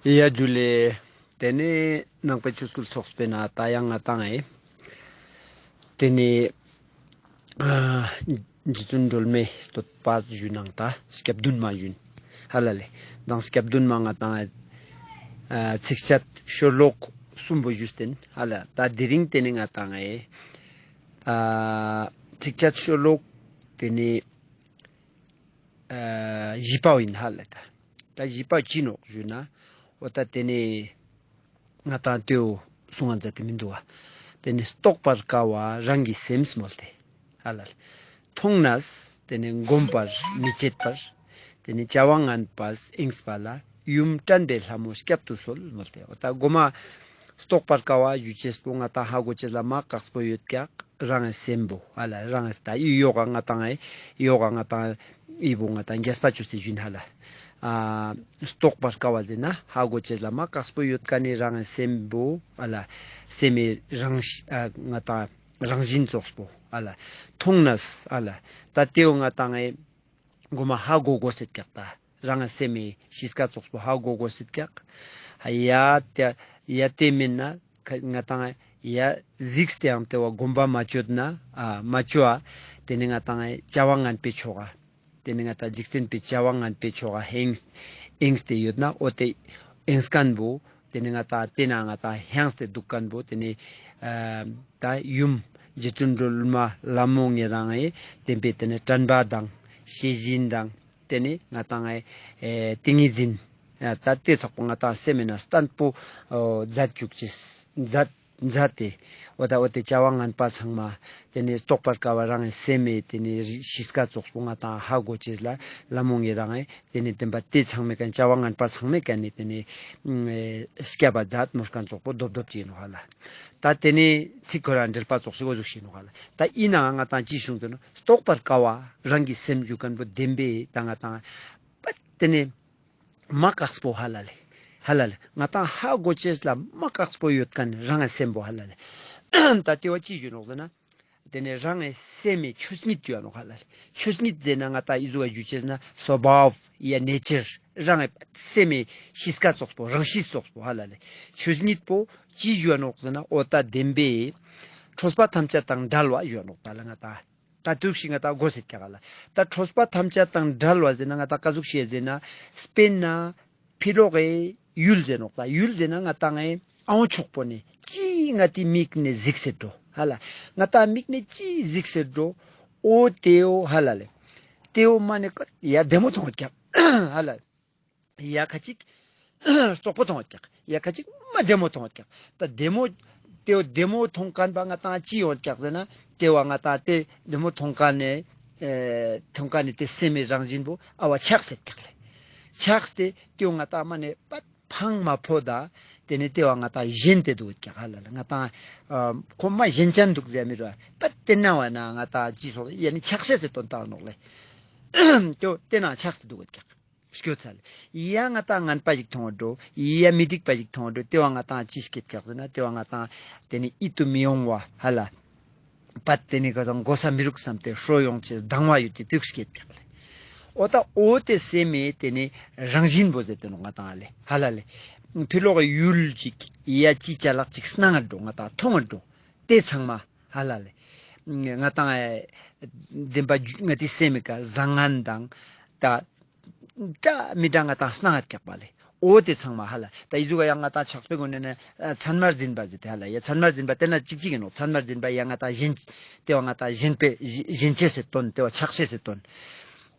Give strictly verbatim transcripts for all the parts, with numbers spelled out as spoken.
ཡ་ཇུ་ལེ། ཏེ་ནེ་ནང་པའི་ཆོས་སྐུལ་ཚོགས་པའི་ནང་ད་ཡང་ང་ཏང་ཨེ། ཏེ་ནེ་ཨ་རྗེ་བཙུན་སྒྲོལ་མའི་བསྟོད་པ་ཞུ་ནང་ད་སྐྱབས་བདུན་མ་ཞུན། ཧ་ལ་ལེ། དང་སྐྱབས་བདུན་མ་ང་ཏང་ཨེ་ཚིགས་བཅད་ཤོ་ལོ་ཀ་གསུམ་པོ་ཞུས་ཏེན། ཧ་ལ། ད་དེ་རིང་ཏེ་ནེ་ང་ཏང་ཨེ་ཨ་ཚིགས་བཅད་ཤོ་ལོ་ཀ་ཏེ་ནེ་ཨ་བཞི་པ་ཨིན། ཧ་ལ། ད་ད་བཞི་པ་ཅི་ནོག་ཞུ་ན། འོ་ད་ཏེ་ནེ་ང་ཏང་ཏེའོ་གསུང་ང་མཛད་དེ་མི་འདུག་ག། ཏེ་ནེ་རྟོགས་པར་དཀའ་བ་རང་གི་སེམས་མོལ་ཏེ། ཧ་ལ་ལེ། མཐོང་ནས་ཏེ་ནེ་སྒོམ་པར་མི་བྱེད་པར། ཏེ་ནེ་བྱ་བ་ངན་པ་གཡེངས་པ་ལ། ཡུམ་དྲན་པའི་ལྷ་མོ་སྐྱབས་སུ་གསོལ་མོལ་ཏེ། འོ་ད་གོ་མ་རྟོགས་པར་དཀའ་བ་ཞུ་ཅེས་པོ་ང་ཏང་ཧ་གོ་ཅེས་ལ་མ་དཀགས་པོ་ཡོད་ཀྱག། རང་གི་སེམས་པོ་ཧ་ལ། རང་གི་ད་ཨི་ཡོ་ག་ང་ཏང་ཨི་ཡོ་ག་ང་ཏང་ཨི་བོ་ང་ཏང་རྒྱས་པ་ཅོས་ཏེ་ཞུན། ཧ་ལ། ཨ་རྟོགས་པར་དཀའ་བ་ཟེར་ན་ཧ་གོ་ཅེས་ལ་མ་དཀགས་པོ་ཡོད་ཁན་ནི་རང་གི་སེམས་པོ་ཧ་ལ། སེམས་སི་རང་ཨ་ང་ཏང་རང་བཞིན་ཙོགས་པོ་ཧ་ལ། མཐོང་ནས་ཧ་ལ། ད་ཏེའོ་ང་ཏང་ཨེ་གོ་མ་ཧ་གོ་གོས་ཤེད་ཀྱག། ད་རང་སེམས་སི་གཤིས་ཀ་ཙོགས་པོ་ཧ་གོ་གོས་ཤེད་ཀྱག། ཡ་ཏེ་ཡ་ཏེ་མེན་ན་ང་ཏང་ཡ་གཟིགས་ཏེའང་ཏེ་བོ་སྒོམ་པ་མ་ཅོས་ན་ཨ་མ་ཅོ་ཨ་ཏེ་ནེ་ང་ཏང་བྱ་བ་ངན་པའི་ཕྱོགས་ཨ་ཏེ་ནེ་ང་ཏང་འཇིག་རྟེན་པའི་བྱ་བ་ངན་པའི་ཕྱོགས་ཨ་གཡེངས་གཡེངས་ཏེ་ཡོད་ན་འོ་ཏེ་གཡེངས་ཁན་བོ་ཏེ་ནེ་ང་ཏང་ཏེ་ན་ང་ཏང་གཡེངས་ཏེ་དུག་ཁན་བོ་ཏེ་ནེ་ཨ་ད་ཡུམ་རྗེ་བཙུན་སྒྲོལ་མ་ལྷ་མོ་ཉེ་རང་ངི་བདེན་པའི་ཏེ་ནེ་དྲན་པ་དང་ཤེས་བཞིན་དང་ཏེ་ནེ་ང་ཏང་ཨེ་ཏིང་ངེ་འཛིན་ད་ཏེ་ཚག་པོ་ང་ཏང་སེམས་སི་ནང་བརྟན་པོ་མཛད་ཅུག་ཅེས་མཛད་མཛད་དེ་འོ་ད་འོ་ཏེ་བྱ་བ་ངན་པ་ཚང་མ་ཏེ་ནེ་རྟོགས་པར་དཀའ་བ་རང་གི་སེམས་སི་ཏེ་ནེ་གཤིས་ཀ་ཙོགས་པོ་ང་ཏང་ཧ་གོ་ཅེས་ལ་ལྷ་མོ་ཉེ་རང་ངི་ཏེ་ནེ་བདེན་པ་ཏེ་ཚང་མའི་ཀ་ནེ་བྱ་བ་ངན་པ་ཚང་མའི་ཀ་ནེ་ཏེ་ནེ་ཨེ་སྐྱབས་པ་མཛད་མོལ་ཁན་ཙོགས་པོ་རྡོབ་རྡོབ་ཅིག་ཨིན་ནོག་ཧ་ལ། ད་ཏེ་ནེ་ཚིག་ཁོ་རང་འགྲེལ་པ་ཙོགས་ཤིག་འོ་ཟུག་ཤིག་ཨིན་ནོག་ཧ་ལ། ད་ཨིན་ནའང་ང་ཏང་ཅི་གསུངས་ཏེ་ནོག། རྟོགས་པར་དཀའ་བ་རང་གི་སེམས་ཞུ་ཁན་བོ་བདེན་པའི་ད་ང་ཏང་པད་ཏེ་ནེ་མ་དཀགས་པོ་ཧ་ལ་ལེ། ཧ་ལ་ལེ། ང་ཏང་ཧ་གོ་ཅེས་ལ་མ་དཀགས་པོ་ཡོད་ཁན་རང་གི་སེམས་པོ་ཧ་ལ་ལེ། ད་ཏེ་བོ་ཅི་ཞུ་ནོག་ཟེར་ན། ཏེ་ནེ་རང་གི་སེམས་སི་ཆོས་ཉིད་ཞུ་ནོག་ཧ་ལ་ལེ། ཆོས་ཉིད་ཟེར་ན་ང་ཏང་ཨི་ཟུག་ཞུ་ཅེས་ན་སོ་བྷཱ་ཝ་ཡ་ནེ་ཅར་རང་གི་སེམས་སི་གཤིས་ཀ་ཙོགས་པོ་རང་གཤིས་ཙོགས་པོ་ཧ་ལ་ལེ། ཆོས་ཉིད་པོ་ཅི་ཞུ་ནོག་ཟེར་ན་འོ་ད་བདེན་པའི་ཁྲོས་པ་ཐམས་ཅད་དང་བྲལ་བ་ཞུ་ནོག་ད་ལ་ང་ཏང་། ད་དུག་ཤིག་ང་ཏང་གོ་ཤེད་ཀྱག་ལ། ད་ཁྲོས་པ་ཐམས་ཅད་དང་བྲལ་བ་ཟེར་ན་ང་ཏང་ཀ་ཟུག་ཤེས་ཟེར་ན། སྤེར་ན་ཕི་ལོག་གི་ཡུལ་ཟེར་ནོག་ད་ཡུལ་ཟེར་ན་ང་ཏང་ཨེ་ཨང་ཕྱོགས་པོ་ནེ་ཅི་ང་ཏི་མིག་ནེ་གཟིགས་སེ་འགྲོ་ཧ་ལ། ང་ཏང་མིག་ནེ་ཅི་གཟིགས་སེ་འགྲོ། འོ་ཏེའོ་ཧ་ལ་ལེ། ཏེའོ་མ་ནེ་ཀ་ཡ་བདེ་མོ་ཐོང་ཀྱག་ཧ་ལ། ཡ་ཁ་ཅིག་རྩོག་པོ་ཐོང་ཀྱག། ཡ་ཁ་ཅིག་མ་བདེ་མོ་ཐོང་ཀྱག། ད་བདེ་མོ་ཏེའོ་བདེ་མོ་ཐོང་ཁན་བ་ང་ཏང་ཅི་ཡོང་ཀྱག་ཟེར་ན་ཏེ་བ་ང་ཏང་ཏེ་བདེ་མོ་ཐོང་ཁན་ནི་ཨེ་ཐོང་ཁན་ནི་ཏེ་སེམས་སི་རང་བཞིན་པོ་ཨ་བ་ཆགས་སེ་ཀྱག་ལེ། ཆགས་ཏེ་ཏེའོ་ང་ཏང་མ་ནེ་པད་ཕང་མ་ཕོད་ད་ཏེ་ནེ་ཏེ་བ་ང་ཏང་ཞེན་ཏེ་དུག་ཀྱག་ཧ་ལ་ལེ། ང་ཏང་ཨ་ཁོ་མ་ཞེན་ཅན་དུག་ཟེར་མི་རུ་པད་ཏེ་ན་བ་ན་ང་ཏང་ཅི་སོགས་ཡ་ནི་ཆགས་སེ་སེ་དོན་དག་ནོག་ལེ། ཏེའོ་ཏེ་ན་ཆགས་ཏེ་དུག་ཀྱག། སྐྱོ་ཚལ། ཡ་ང་ཏང་ངན་པ་ཞིག་ཐོང་འགྲོ། ཡ་མི་སྡིག་པ་ཞིག་ཐོང་འགྲོ། ཏེ་བ་ང་ཏང་ཅི་སྐྱེད་ཀྱག་ཟེར་ན་ཏེ་བ་ང་ཏང་ཏེ་ནེ་ཡིད་དུ་མི་འོང་བ་ཧ་ལ། པད་ཏེ་ནེ་ཀ་ཏང་གོ་ས་མི་རུག་སམ་སྟེ་ཧྲོ་ཡོང་ཅེས་སྡང་བ་ཡོད་ཅེས་དུག་སྐྱེད་ཀྱག་ལེ། འོ་ད་འོ་ཏེ་སེམས་སི་ཏེ་ནེ་རང་བཞིན་པོ་ཟེར་ཏེ་ནོག་ང་ཏང་ལེ་ཧ་ལ་ལེ། ཕི་ལོག་གི་ཡུལ་ཅིག་ཡ་ཅི་ཅ་ལག་ཅིག་སྣང་ང་འགྲོ་ང་ཏང་ཐོང་ང་འགྲོ། ཏེ་ཚང་མ་ཧ་ལ་ལེ། ང་ཏང་ཨེ་བདེན་པ་ང་ཏི་སེམས་སི་ཀ་བཟང་ངན་དང་ད་འདྲ་མི་འདྲ་ང་ཏང་སྣང་ང་ཀྱག་པ་ལེ། འོ་ཏེ་ཚང་མ་ཧ་ལ། ད་ཨི་ཟུག་ག་ཡང་ང་ཏང་ཆགས་པའི་སྒོ་ནེ་ནི་ཨ་མཚན་མར་འཛིན་པ་ཟེར་ཏེ་ཧ་ལ། ཡ་མཚན་མར་འཛིན་པ་ཏེ་ན་ཅིག་ཅིག་ཨིན་ནོག། མཚན་མར་འཛིན་པ་ཡ་ང་ཏང་ཞེན་ཏེ་བ་ང་ཏང་ཞེན་པའི་ཞེན་ཅེས་སི་དོན་ཏེ་བ་ཆགས་ཅེས་སི་དོན།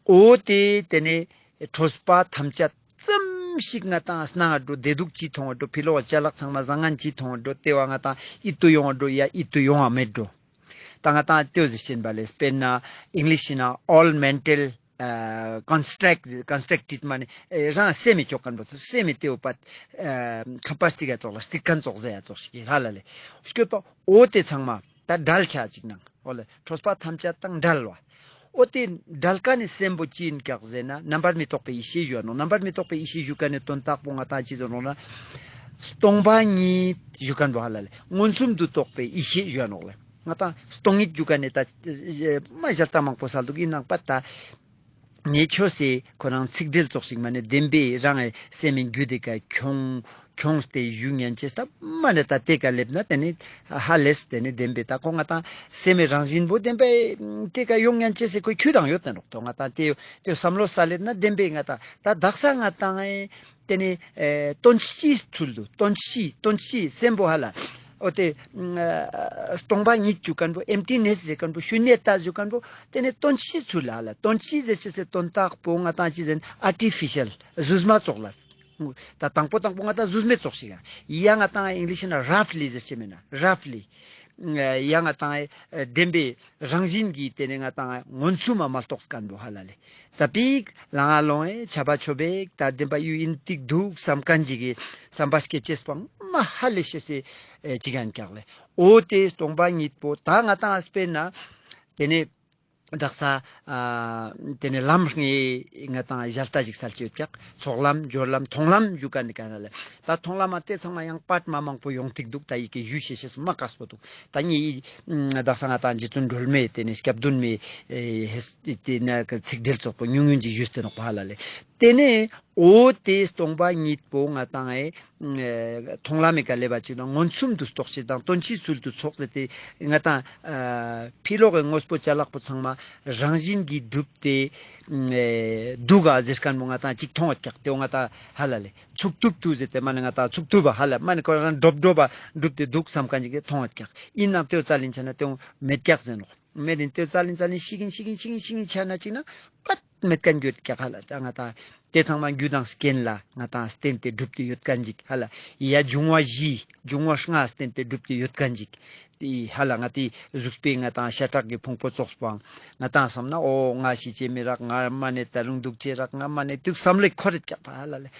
འོ་ཏེ་ཏེ་ནེ་ཁྲོས་པ་ཐམས་ཅད་ཙམ་ཞིག་ང་ཏང་སྣང་ང་འགྲོ། བདེ་སྡུག་ཅི་ཐོང་ང་འགྲོ། ཕི་ལོག་ཅ་ལག་ཚང་མ་བཟང་ངན་ཅི་ཐོང་ང་འགྲོ། ཏེ་བ་ང་ཏང་ཡིད་དུ་ཡོང་ང་འགྲོ། ཡ་ཡིད་དུ་ཡོང་ང་མེད་འགྲོ། ད་ང་ཏང་ཏེའོ་ཟེར་ཅེན་པ་ལེ། སྤེར་ན་ཨིང་ལིཤ་ནང་ཨོལ་མེན་ཊལ་ཨ་ཀོན་སི་ཊྲེཀྚ་ཀོན་སི་ཊྲེཀྚ་ཊིཌ་མ་ནེ་ཨེ་རང་སེམས་སི་ཅོ་ཁན་བོ་སེམས་སི་ཏེའོ་པད་ཨ་ཁ་པར་སི་ཏིག་ག་ཙོགས་ལ་སྟིར་ཁན་ཙོགས་ཟེར་ཡ་ཙོགས་ཤིག་ཧ་ལ་ལེ། སྐྱོད་པ་འོ་ཏེ་ཚང་མ་ད་བྲལ་ཆ་ཅིག་ནང་། འོ་ལེ། ཁྲོས་པ་ཐམས་ཅད་དང་བྲལ་བ། འོ་ཏེ་བྲལ་ཁན་ནི་སེམས་པོ་ཅི་ཨིན་ཀྱག་ཟེར་ན་རྣམ་པར་མི་རྟོག་པའི་ཡེ་ཤེས་ཞུའ་ནོག། རྣམ་པར་མི་རྟོག་པའི་ཡེ་ཤེས་ཞུ་ཁན་ནི་དོན་དག་པོ་ང་ཏང་ཅི་ཟེར་ནོག་ན། སྟོང་པ་ཉིད་ཞུ་ཁན་བོ་ཧ་ལ་ལེ། མངོན་སུམ་དུ་རྟོགས་པའི་ཡེ་ཤེས་ཞུའ་ནོག་ལེ། ང་ཏང་སྟོང་ཉིད་ཞུ་ཁན་ནི་ད་མ་ཞལ་ཏ་མང་པོ་སལ་དུག་ཨིན་ནང་པ་ད། ནེ་ཆོས་སི་ཁོ་རང་ཚིག་འགྲེལ་ཙོགས་ཤིག་མ་ནེ་བདེན་པའི་རང་ངི་སེམས་སི་རྒྱུད་དེ་ཀ་ཁྱོང་ཁྱོངས་ཏེ་ཞུ་ཉན་ཅེས་ད་མ་ནེ་ད་དེ་ཀ་ལེབ་ན་དེ་ནེ་ཧ་ལས་དེ་ནེ་བདེན་པའི་ད་ཁོ་ང་ཏང་སེམས་སི་རང་བཞིན་པོ་བདེན་པའི་དེ་ཀ་ཡོང་ཉན་ཅེས་སི་ཁོའི་ཁྱུ་དང་ཡོད་དེ་ནོག་ཏོ། ང་ཏང་དེ་དེ་བསམ་བློ་ས་ལེབ་ན་བདེན་པའི་ང་ཏང་ད་དག་ས་ང་ཏང་ཨེ་དེ་ནེ་ཨེ་དོན་སྤྱིའི་ཚུལ་དུ་དོན་སྤྱི་དོན་སྤྱི་སེམས་པོ་ཧ་ལ་འོ་དེ་ཨ་སྟོང་པ་ཉིད་ཞུ་མཁན་པོ་ཨེམ་ཊི་ནེས་ཟེར་མཁན་པོ་ཤུན་ཉ་ཏ་ཞུ་མཁན་པོ་དེ་ནེ་དོན་སྤྱིའི་ཚུལ་ལ་ཧ་ལ་དོན་སྤྱི་ཟེར་ཅེས་སི་དོན་དག་པོ་ང་ཏང་ཅི་ཟེར་ན་ཨར་ཊི་ཕི་ཤལ་ཟུར་མ་ཙོགས་ལ། ད་དང་པོ་དང་པོ་ང་ཏང་ཟུར་མེད་ཙོགས་ཤིག་ཡ། ཡ་ང་ཏང་ཨིང་ལིཤ་ན་རཕ་ལི་ཟེར་ཅེས་མེད་ན་རཕ་ལི། ཡ་ང་ཏང་ཨེ་བདེན་པའི་རང་བཞིན་གྱི་དེ་ནེ་ང་ཏང་མངོན་སུམ་མ་མ་རྟོགས་མཁན་པོ་ཧ་ལ་ལེ། ཙ་པིག་ལ་ང་ལོང་ཨེ་ཆ་བ་ཆོ་བེག་ད་བདེན་པ་ཡུ་ཨིན་ཏིག་འདུག་བསམ་མཁན་ཅིག་གི་བསམ་པ་སྐྱེ་ཅེས་པོ་མ་ཧ་ལས་ཤེས་སི་ཨེ་ཅིག་ཡན་ཀྱག་ལེ། འོ་དེ་སྟོང་པ་ཉིད་པོ་ད་ང་ཏང་ཨ་སྤེར་ན་དེ་ནེ་དག་ས་ཨ་དེ་ནེ་ལམ་ལྔའི་ང་ཏང་ཞལ་ཏ་ཞིག་སལ་ཅེས་ཡོད་ཀྱག། ཚོགས་ལམ་སྦྱོར་ལམ་མཐོང་ལམ་ཞུ་མཁན་ནི་ག་ན་ལེ། ད་མཐོང་ལམ་མ་དེ་ཚང་མ་ཡང་པར་མ་མང་པོ་ཡོང་ཐིག་འདུག། ད་ཡི་གེ་ཞུ་ཤེས་ཤེས་མ་དཀགས་པོ་འདུག། ད་ངའི་དག་ས་ང་ཏང་རྗེ་བཙུན་སྒྲོལ་མའི་དེ་ནེ་སྐྱབས་གདུང་མའི་ཨེ་ཧེ་དེ་ནེ་ཚིག་འགྲེལ་ཙོགས་པོ་ཉུང་ཉུང་ཅིག་ཞུས་ཏེ་ནོག་པ་ཧ་ལ་ལེ། དེ་ནེ་འོ་དེ་སྟོང་པ་ཉིད་པོ་ང་ཏང་ཨེ་མཐོང་ལམ་མི་ཀ་ལེབ་པ་ཅིག་ན་མངོན་སུམ་དུ་རྟོགས་ཤེས་དང་དོན་སྤྱིའི་ཚུལ་དུ་ཚོགས་ཟེར་ཏེ་ང་ཏང་ཨ་ཕི་ལོག་གི་དངོས་པོ་ཅ་ལག་པོ་ཚང་མ་རང་བཞིན་གྱིས་གྲུབ་སྟེ་ཨེ་འདུག་ག་ཟེར་མཁན་པོ་ང་ཏང་ཅིག་མཐོང་ཡོད་ཀྱག། དེ་བོ་ང་ཏང་ཧ་ལ་ལེ་ཚུགས་ཐུབ་ཏུ་ཟེར་ཏེ་མ་ནེ་ང་ཏང་ཚུགས་ཐུབ་པ་ཧ་ལ་མ་ནེ་ཁོ་རང་འགྲོབ་འགྲོབ་པ་གྲུབ་སྟེ་འདུག་བསམ་མཁན་ཅིག་གི་མཐོང་ཡོད་ཀྱག། ཡིན་ནའང་དེ་བོ་རྩ་ལེན་ཆ་ན་དེ་བོ་མེད་ཀྱག་ཟེར་ནོག། མེད་དེ་དེ་རྩ་ལེན་རྩ་ལེན་ཤིག་ཨིན་ཤིག་ཨིན་ཤིག་ཨིན་ཤིག་ཨིན་ཆ་ན་ཅིག་ན་པད་མེད་མཁན་གྱུར་ཀྱག་ཧ་ལ། ད་ང་ཏང་དེ་ཚང་མ་རྒྱུ་དང་རྐྱེན་ལ་ང་ཏང་བརྟེན་ཏེ་གྲུབ་སྟེ་ཡོད་མཁན་ཅིག་ཧ་ལ། ཡ་འབྱུང་བ་བཞི་འབྱུང་བ་ལྔ་བརྟེན་ཏེ་གྲུབ་སྟེ་ཡོད་མཁན་ཅིག། དེ་ཧ་ལ་ང་ཏི་གཟུགས་པོའི་ང་ཏང་ཤ་ཁྲག་གི་ཕུང་པོ་ཙོགས་པོའང་ང་ཏང་བསམ་ན་འོ་ང་ཤི་ཅེས་མི་རག། ང་མ་ནེ་ད་རུང་འདུག་ཅེས་རག། ང་མ་ནེ་དུག་བསམ་བློ་འཁོར་རེད་ཀྱག་པ་ཧ་ལ་ལེ།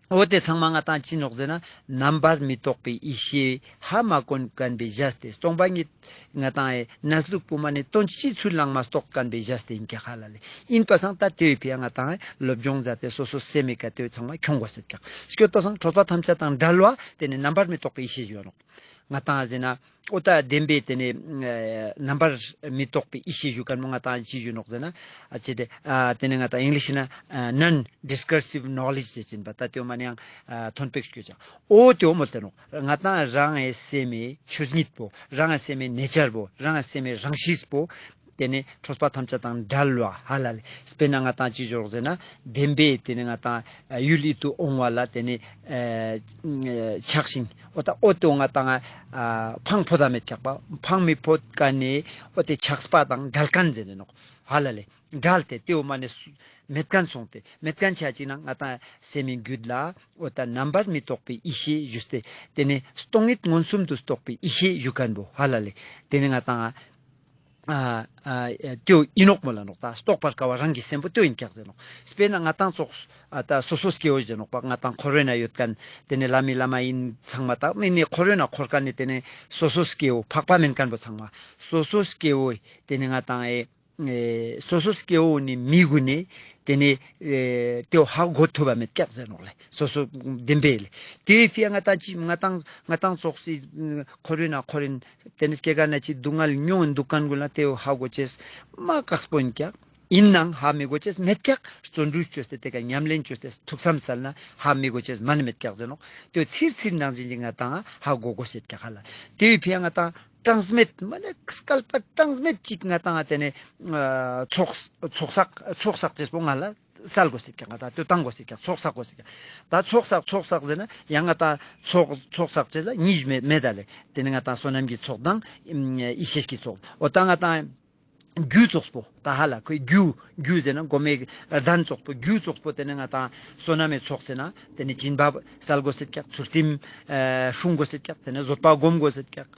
འོ་དེ་ཚང་མ་ང་ཏང་ཅི་ནོག་ཟེར་ན་རྣམ་པར་མི་རྟོག་པའི་ཡེ་ཤེས་ཧ་མ་གོ་མཁན་པའི་བཞག་སྟེ་སྟོང་པ་ཉིད་ང་ཏང་ཨེ་གནས་ལུགས་པོ་མ་ནེ་དོན་སྤྱིའི་ཚུལ་ལའང་མ་རྟོགས་མཁན་པའི་བཞག་སྟེ་ཨིན་ཀྱག་ཧ་ལ་ལེ། ཨིན་པ་སང་ད་དེ་བོའི་ཕི་ཡ་ང་ཏང་ཨེ་སློབ་སྦྱོང་མཛད་དེ་སོ་སོ་སེམས་མི་ཀ་དེ་བོ་ཚང་མ་ཁྱོང་དགོས་ཟེར་ཀྱག། སྐྱོད་པ་སང་ཁྲོས་པ་ཐམས་ཅད་དང་བྲལ་བ་དེ་ནི་རྣམ་པར་མི་རྟོག་པའི་ཡེ་ཤེས་ཞུ་ནོག། ང་ཏང་ཟེར་ན་འོ་ད་བདེན་པའི་དེ་ནི་ཨ་རྣམ་པར་མི་རྟོག་པའི་ཡེ་ཤེས་ཞུ་མཁན་མོ་ང་ཏང་ཅི་ཞུ་ནོག་ཟེར་ན་ཨ་ཅེ་དེ་ཨ་དེ་ནི་ང་ཏང་ཨིང་ལིཤ་ན་ཨ་non discursive knowledge ཟེར་ཅེན་པ་ད་དེ་བོ་མ་ནེ་ཡང་ཨ་ཐོན་པེག་ཞུ་ཅེས། འོ་དེ་བོ་མོལ་ཏེ་ནོག། ང་ཏང་རང་ངི་སེམས་མི་ཆོས་ཉིད་པོ་རང་ངི་སེམས་མི་ནེ་ཅར་པོ་རང་ངི་སེམས་མི་རང་གཤིས་པོ་དེ་ནི་ཁྲོས་པ་ཐམས་ཅད་དང་བྲལ་བ་ཧ་ལ་ལེ། སྤེར་ན་ང་ཏང་ཅི་ཞུ་ནོག་ཟེར་ན་བདེན་པའི་དེ་ནི་ང་ཏང་ཡུལ་ཡིད་དུ་འོང་བ་ལ་དེ་ནི་ཨ་ཆགས་ཤིང་འོ་ད་འོ་དེ་བོ་ང་ཏང་ཨ་ཕང་ཕོད་ད་མེད་ཀྱག་པ། ཕང་མི་ཕོད་མཁན་ནི་འོ་དེ་ཆགས་པ་དང་བྲལ་མཁན་ཟེར་ནོག་ཧ་ལ་ལེ། བྲལ་ཏེ་དེ་བོ་མ་ནེ་མེད་མཁན་སོང་སྟེ་མེད་མཁན་ཆ་ཅིག་ན་ང་ཏང་སེམས་མི་རྒྱུད་ལ་འོ་ད་རྣམ་པར་མི་རྟོག་པའི་ཡེ་ཤེས་ཞུས་ཏེ་དེ་ནི་སྟོང་ཉིད་མངོན་སུམ་དུ་རྟོགས་པའི་ཡེ་ཤེས་ཞུ་མཁན་པོ་ཧ་ལ་ལེ། དེ་ནི་ང་ཏང་ཨ་ཨ་ཨ་དེ་བོ་ཨིན་ནོག་མོལ་ལ་ནོག། ད་རྟོགས་པར་དཀའ་བ་རང་གི་སེམས་པོ་དེ་བོ་ཨིན་ཀྱག་ཟེར་ནོག། སྤེར་ན་ང་ཏང་ཙོགས་ཨ་ད་སོ་སོ་སྐྱེ་བོ་ཟེར་ནོག་པ། ང་ཏང་འཁོར་བའི་ནང་ཡོད་མཁན་དེ་ནི་བླ་མའི་བླ་མ་ཡིན་ཚང་མ་དག་མི་ནི་འཁོར་བའི་ནང་འཁོར་མཁན་ནི་དེ་ནི་སོ་སོ་སྐྱེ་བོ་འཕགས་པ་མིན་མཁན་པོ་ཚང་མ་སོ་སོ་སྐྱེ་བོ་དེ་ནི་ང་ཏང་ཨེ་ཨེ་སོ་སོ་སྐྱེ་བོ་ནི་མི་གུན་ནི་དེ་ནི་ཨེ་དེ་བོ་ཧ་གོ་ཐུབ་པ་མེད་ཀྱག་ཟེར་ནོག་ལེ། སོ་སོ་བདེན་པའི་ལེ། དེ་ཕི་ཡ་ང་ཏང་ཅི་ང་ཏང་ང་ཏང་ཙོགས་སི་འཁོར་བའི་ནང་འཁོར་ཡིན། དེ་ནི་སྐྱེ་རྒ་ན་འཆི་སྡུག་བསྔལ་མྱོང་འདུག་མཁན་གུན་ལ་དེ་བོ་ཧ་གོ་ཅེས་མ་དཀགས་པོ་ཨིན་ཀྱག། ཨིན་ནའང་ཧ་མི་གོ་ཅེས་མེད་ཀྱག། བརྩོན་འགྲུས་བཅོས་ཏེ་དེ་ཀ་ཉམས་ལེན་བཅོས་ཏེ་ཐུགས་བསམ་སལ་ན་ཧ་མི་གོ་ཅེས་མ་ནེ་མེད་ཀྱག་ཟེར་ནོག། དེ་བོ་ཚིར་ཚིར་ནང་བཞིན་གྱི་ང་ཏང་ཧ་གོ་གོས་ཤེས་ཀྱག་ཧ་ལ། དེ་བོའི་ཕི་ཡ་ང་ཏང་གྲངས་མེད་མ་ནེ་སྐལ་པ་གྲངས་མེད་ཅིག་ང་ཏང་དེ་ནི་ཨ་ཚོགས་ཚོགས་བསགས་ཚོགས་བསགས་ཅེས་པོ་ང་ལ་སལ་གོས་ཤེས་ཀྱག། ང་ཏང་དེ་བོ་བཏང་གོས་ཤེས་ཀྱག། ཚོགས་བསགས་གོས་ཤེས་ཀྱག། ད་ཚོགས་བསགས་ཚོགས་བསགས་ཟེར་ན་ཡང་ང་ཏང་ཚོགས་ཚོགས་བསགས་ཅེས་ལ་གཉིས་མེད་མེད་ད་ལེ། དེ་ནི་ང་ཏང་བསོད་ནམས་ཀྱི་ཚོགས་དང་ཡེ་ཤེས་ཀྱི་ཚོགས། འོ་ད་ང་ཏང་རྒྱུ་ཙོགས་པོ་ད་ཧ་ལ་ཁོའི་རྒྱུ་རྒྱུ་ཟེར་ན་གོ་མའི་གདན་ཙོགས་པོ་རྒྱུ་ཙོགས་པོ་དེ་ནི་ང་ཏང་བསོད་ནམས་མི་ཚོགས་ཟེར་ན་དེ་ནི་སྦྱིན་པ་སལ་གོས་ཤེས་ཀྱག། ཚུལ་ཁྲིམས་ཨ་སྲུང་གོས་ཤེས་ཀྱག། དེ་ནི་བཟོད་པ་སྒོམ་གོས་ཤེས་ཀྱག།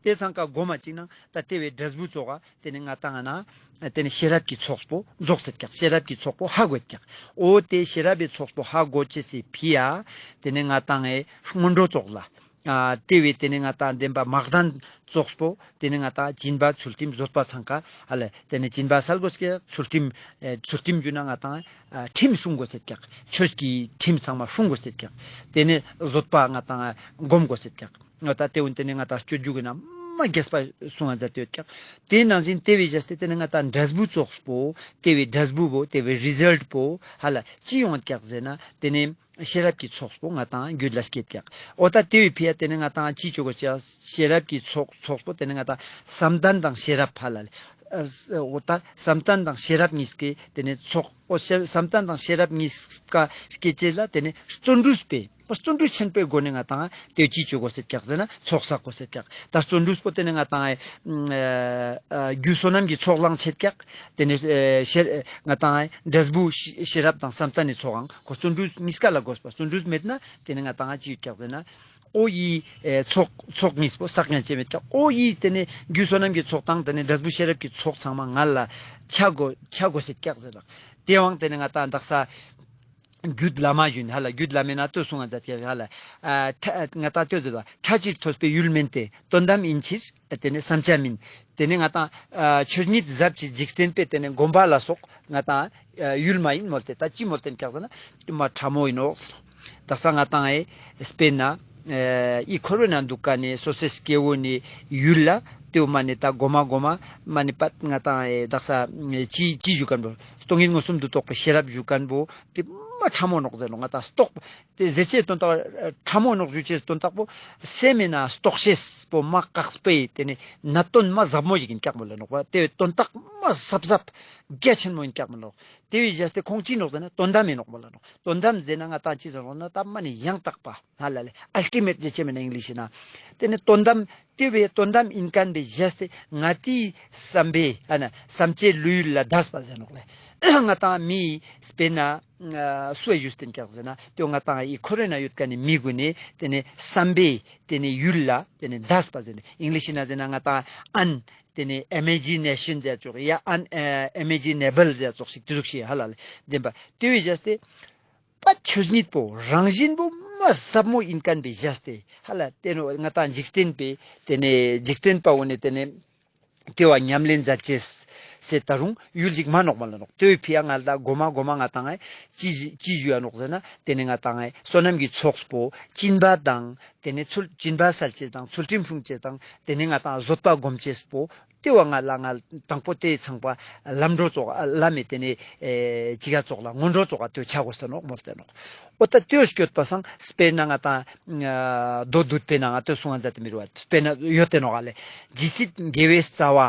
དེ་ཚང་ཀ་སྒོམ་མ་ཅིག་ན་ད་དེ་བོའི་འབྲས་བུ་ཙོགས་དེ་ནི་ང་ཏང་ང་ན་དེ་ནི་ཤེས་རབ་ཀྱི་ཚོགས་པོ་རྫོགས་ཤེས་ཀྱག། ཤེས་རབ་ཀྱི་ཚོགས་པོ་ཧ་གོ་ཀྱག། འོ་དེ་ཤེས་རབ་ཀྱི་ཚོགས་པོ་ཧ་གོ་ཅེས་སི་ཕི་ཡ་དེ་ནི་ང་ཏང་ངི་སྔོན་འགྲོ་ཙོགས་ལ། ཨ་དེ་བོའི་དེ་ནི་ང་ཏང་བདེན་པ་མ་བདེན་ཙོགས་པོ་དེ་ནི་ང་ཏང་སྦྱིན་པ་ཚུལ་ཁྲིམས་བཟོད་པ་ཚང་ཀ་ཧ་ལ་དེ་ནི་སྦྱིན་པ་སལ་གོས་ཀྱག། ཚུལ་ཁྲིམས་ཨེ་ཚུལ་ཁྲིམས་ཞུ་ན་ང་ཏང་ཨ་ཁྲིམས་སྲུང་གོས་ཤེས་ཀྱག། ཆོས་ཀྱི་ཁྲིམས་ཚང་མ་སྲུང་གོས་ཤེས་ཀྱག། དེ་ནི་བཟོད་པ་ང་ཏང་སྒོམ་གོས་ཤེས་ཀྱག། ད་དེ་བོ་དེ་ནི་ང་ཏང་སྤྱོད་འཇུག་གི་ནང་ མ་རྒྱས་པ་གསུང་ང་མཛད་དེ་ཡོད་ཀྱག། དེ་ནང་བཞིན་དེ་བས་བཞག་སྟེ་དེ་ནས་ང་ཏང་འབྲས་བུ་ཚོགས་པོ་དེ་བས་འབྲས་བུ་བོ་དེ་བས་རི་ཛལ་ཊ་པོ་ཧ་ལ་ཅི་ཡོང་ཀྱག་ཟེར་ན་དེ་ནས་ཤེས་རབ་ཀྱི་ཚོགས་པོ་ང་ཏང་རྒྱུད་ལ་སྐྱེད་ཀྱག། འོ་ད་དེ་བས་ཕི་ཡ་དེ་ནས་ང་ཏང་ཅི་ཅོ་གོ་ཅ་ཤེས་རབ་ཀྱི་ཚོགས་ཚོགས་པོ་དེ་ནས་ང་ཏང་བསམ་གཏན་དང་ཤེས་རབ་ཧ་ལ་ལེ། འོ་ད་བསམ་གཏན་དང་ཤེས་རབ་གཉིས་ཀའི་དེ་ནས་ཚོགས། འོ་ཤེས་བསམ་གཏན་དང་ཤེས་རབ་གཉིས་ཀ་སྐྱེད་ཅེས་ལ་དེ་ནས་བརྩོན་འགྲུས་པས། བརྩོན་འགྲུས་ཆེན་པོའི་སྒོ་ནས་ང་ཏང་དེ་ཅི་ཅོ་གོ་ཟེར་ཀྱག་ཟེར་ན་ཚོགས་བསགས་གོ་ཟེར་ཀྱག། ད་བརྩོན་འགྲུས་པོ་དེ་ནས་ང་ཏང་ཨེ་ཨ་རྒྱུ་བསོད་ནམས་ཀྱི་ཚོགས་ལའང་ཆེད་ཀྱག། དེ་ནས་ཨེ་ཤེས་ང་ཏང་ཨེ་འབྲས་བུ་ཤེས་ཤེས་རབ་དང་བསམ་གཏན་ནི་ཚོགས་ཨང་ཁོ་བརྩོན་འགྲུས་གཉིས་ཀ་ལ་དགོས་པ། བརྩོན་འགྲུས་མེད་ན་དེ་ནས་ང་ཏང་ཅི་ཡོད་ཀྱག་ཟེར་ན། འོ་ཡི་ཨེ་ཚོགས་ཚོགས་གཉིས་པོ་བསགས་ཉན་ཅེས་མེད་ཀྱག། འོ་ཡི་དེ་ནས་རྒྱུ་བསོད་ནམས་ཀྱི་ཚོགས་དང་དེ་ནས་འབྲས་བུ་ཤེས་རབ་ཀྱི་ཚོགས་ཚང་མ་ང་ལ་ཆ་དགོས་ཆ་དགོས་ཟེར་ཀྱག་ཟེར་ལགས། དེའང་དེ་ནས་ང་ཏང་དག་ས་རྒྱུད་བླ་མ་ཡིན་ཧ་ལ། རྒྱུད་བླ་མའི་ནང་ལྟོས་གསུང་ང་མཛད་ཀྱག་ཧ་ལ། ཨ་ཕྲ་ང་ཏང་ལྟོས་ཟེར་བ་ཕྲ་ཕྱིར་ཐོས་པའི་ཡུལ་མིན་ཏེ། དོན་དམ་ཡིན་ཕྱིར་དེ་ནས་བསམ་བྱ་མིན། དེ་ནས་ང་ཏང་ཨ་ཆོས་ཉིད་ཟབ་ཅིང་འཇིག་རྟེན་པའི་དེ་ནས་སྒོམ་པ་ལ་སོགས་ང་ཏང་ཨ་ཡུལ་མ་ཡིན་མོལ་ཏེ། ད་ཅི་མོལ་ཏེ་ཀྱག་ཟེར་ན་དེ་མ་ཕྲ་མོ་ཡིན་ནོག་ཟེར། དག་ས་ང་ཏང་ཨེ་དཔེར་ན་ཨེ་འི་འཁོར་བའི་ནང་འདུག་ཀ་ནས་སོ་སོའི་སྐྱེ་བོ་ནི་ཡུལ་ལ་དེའོ་མ་ནི་ད་གོ་མ་གོ་མ་མ་ནི་པད་ང་ཏང་ཨེ་དག་ས་ཅི་ཅི་ཞུ་མཁན་པོ་སྟོང་ཉིད་མངོན་སུམ་དུ་རྟོགས་པའི་ཤེས་རབ་ཞུ་མཁན་པོ་དེ་མ་ཕྲ་མོ་ནོག་ཟེར་ནོག། ང་ཏང་རྟོགས་དེ་ཟེར་ཅེས་དོན་དག་ཕྲ་མོ་ནོག་ཞུ་ཅེས་དོན་དག་པོ་སེམས་མེད་ན་རྟོགས་ཤེས་པོ་མ་བཀག་པའི་དེ་ནི་གནད་དོན་མ་ཟབ་མོ་ཞིག་ཡིན་ཀྱག་མོལ་ལ་ནོག་པ། དེ་དོན་དག་མ་ཟབ་ཟབ་རྒྱ་ཆེན་མོ་ཡིན་ཀྱག་མོལ་ལ་ནོག། དེ་བས་བཞག་སྟེ་ཁོང་ཅི་ནོག་ཟེར་ན་དོན་དམ་ཡིན་ནོག་མོལ་ལ་ནོག། དོན་དམ་ཟེར་ན་ང་ཏང་ཅི་ཟེར་རོགས་ན་ད་མ་ནི་ཡང་དག་པ་ཧ་ལ་ལེ། ཨལ་ཊི་མེཊ་ཟེར་ཅེས་མེད་ན་ཨིང་ལིཤ་ན། དེ་ནི་དོན་དམ་དེ་བས་དོན་དམ་ཡིན་མཁན་པའི་བཞག་སྟེ་ང་ཏིའི་བསམ་པའི་ཨ་ན་བསམ་བྱའི་ལུས་ཡུལ་ལ་འདས་པ་ཟེར་ནོག་ལེ། ང་ཏང་མི་དཔེར་ན་སུ་ཡ་ཞུས་ཏེ་ཀྱག་ཟེར་ན་དེ་ང་ཏང་འི་འཁོར་བའི་ནང་ཡོད་མཁན་ནི་མི་གུན་ནི་དེ་ནི་བསམ་པའི་དེ་ནི་ཡུལ་ལ་དེ་ནི་འདས་པ་ཟེར་ནི། ཨིང་ལིཤ་ན་ཟེར་ན་ང་ཏང་ཨན་དེ་ནི་ཨི་མེ་ཇི་ནེ་ཤན་ཟེར་ཙོགས་ཡ་ཨན་ཨི་མེ་ཇི་ནེ་བལ་ཟེར་ཙོགས་ཤིག་དེ་ཟུག་ཤིག་ཧ་ལ་ལེ་བདེན་པ། དེ་བས་བཞག་སྟེ་པ་ཆོས་ཉིད་པོ་རང་བཞིན་པོ་མ་ཟབ་མོ་ཡིན་མཁན་པའི་བཞག་སྟེ་ཧ་ལ་དེ་ནི་ང་ཏང་འཇིག་རྟེན་པའི་དེ་ནི་འཇིག་རྟེན་པ་བོ་ནི་དེ་ནི་དེ་བ་ཉམས་ལེན་མཛད་ཅེས་སེ་ད་རུང་ཡུལ་ཞིག་མ་ནོག་མ་ལ་ནོག། དེ་བས་ཕི་ཡ་ང་ལ་གོ་མ་གོ་མ་ང་ཏང་ཨེ་ཅི་ཅི་ཞུ་ཡ་ནོག་ཟེར་ན་དེ་ནི་ང་ཏང་ཨེ་བསོད་ནམས་ཀྱི་ཚོགས་པོ་སྦྱིན་པ་དང་དེ་ནི་ཚུལ་སྦྱིན་པ་སལ་ཅེས་དང་ཚུལ་ཁྲིམས་སྲུང་ཅེས་དང་དེ་ནི་ང་ཏང་བཟོད་པ་སྒོམ་ཅེས་པོ་དེ་བ་ང་ལ་ང་དང་པོ་དེ་ཚང་པ་ལམ་འགྲོ་ཙོགས་ལམ་མེ་དེ་ནི་ཨེ་ཅི་ག་ཙོགས་ལ་སྔོན་འགྲོ་ཙོགས་དེ་ཆ་དགོས་ས་ནོག་མོལ་ཏེ་ནོག། འོ་ད་དེ་སྐྱོད་པ་སང་དཔེར་ན་ང་ཏང་མདོ་སྡུད་པའི་ནང་ང་དེ་གསུང་ང་མཛད་དེ་མི་རུ་བ་དཔེར་ན་ཡོད་དེ་ནོག་ལེ། ཇི་སྲིད་དགེ་བའི་རྩ་བ་